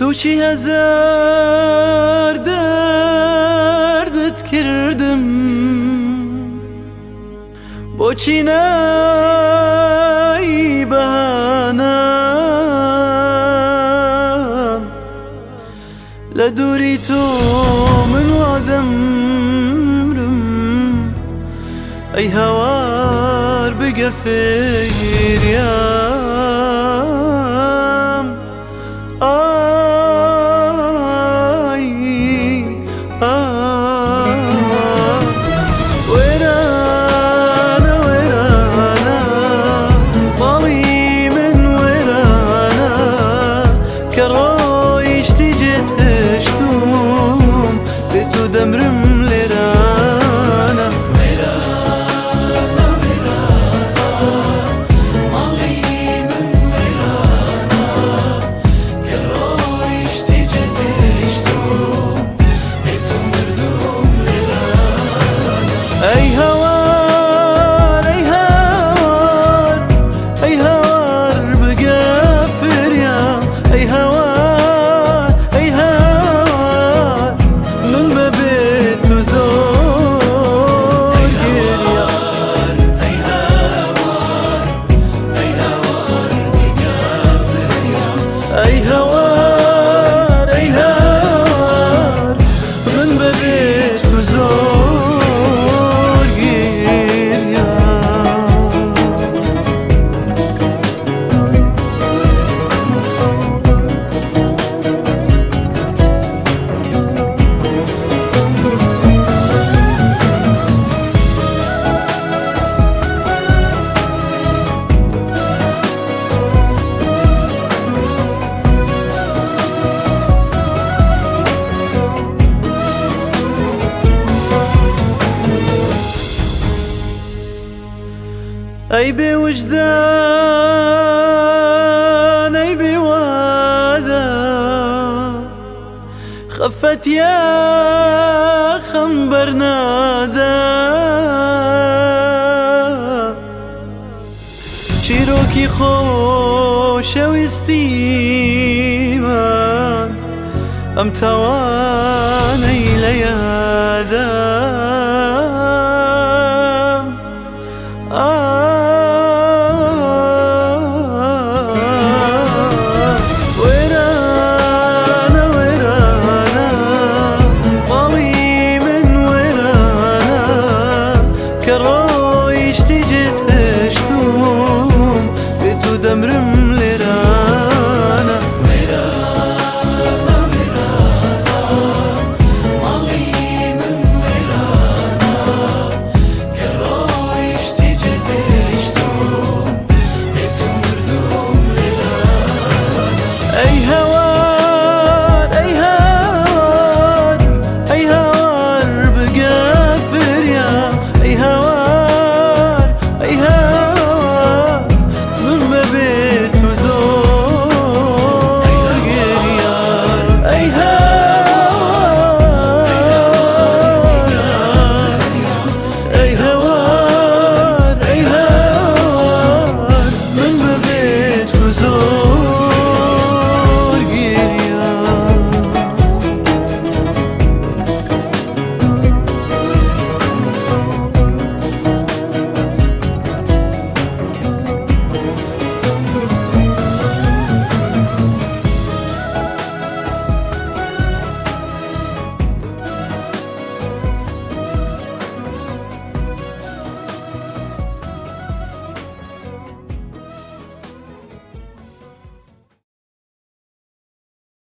تووشی هەزار دەردت کردم، بۆچی نای بەهانام؟ لە دووری تۆ من وا دەمرم، ئەی هاوار بگە فریام. ئای ئای وێرانە وێرانە ماڵی من وێرانە، کە ڕۆیشتی جێت هێشتوم، بێ تۆ دەمرم لێرانە. وێرانە وێرانە ماڵی من وێرانە، کە ڕۆیشتی جێت هێشتوم، بێ تۆ مردوم لێرانە. ئەی هاوار ئەی هاوار ئەی هاوار بگە فریام، ئەی هاوار ئەی هاوار من بەبێ تۆ زۆر گریام. ئەی هاوار ئەی هاوار بگە فریام، ئەی هاوار ئەی هاوار من بەبێ تۆ زۆر گریام. ئەی بێ وجدان ئەی بێ وادە، خەفەت یا خەم بەرنادە، چیرۆکی خۆشەویستیمان ئەم تاوانەی لە یادە.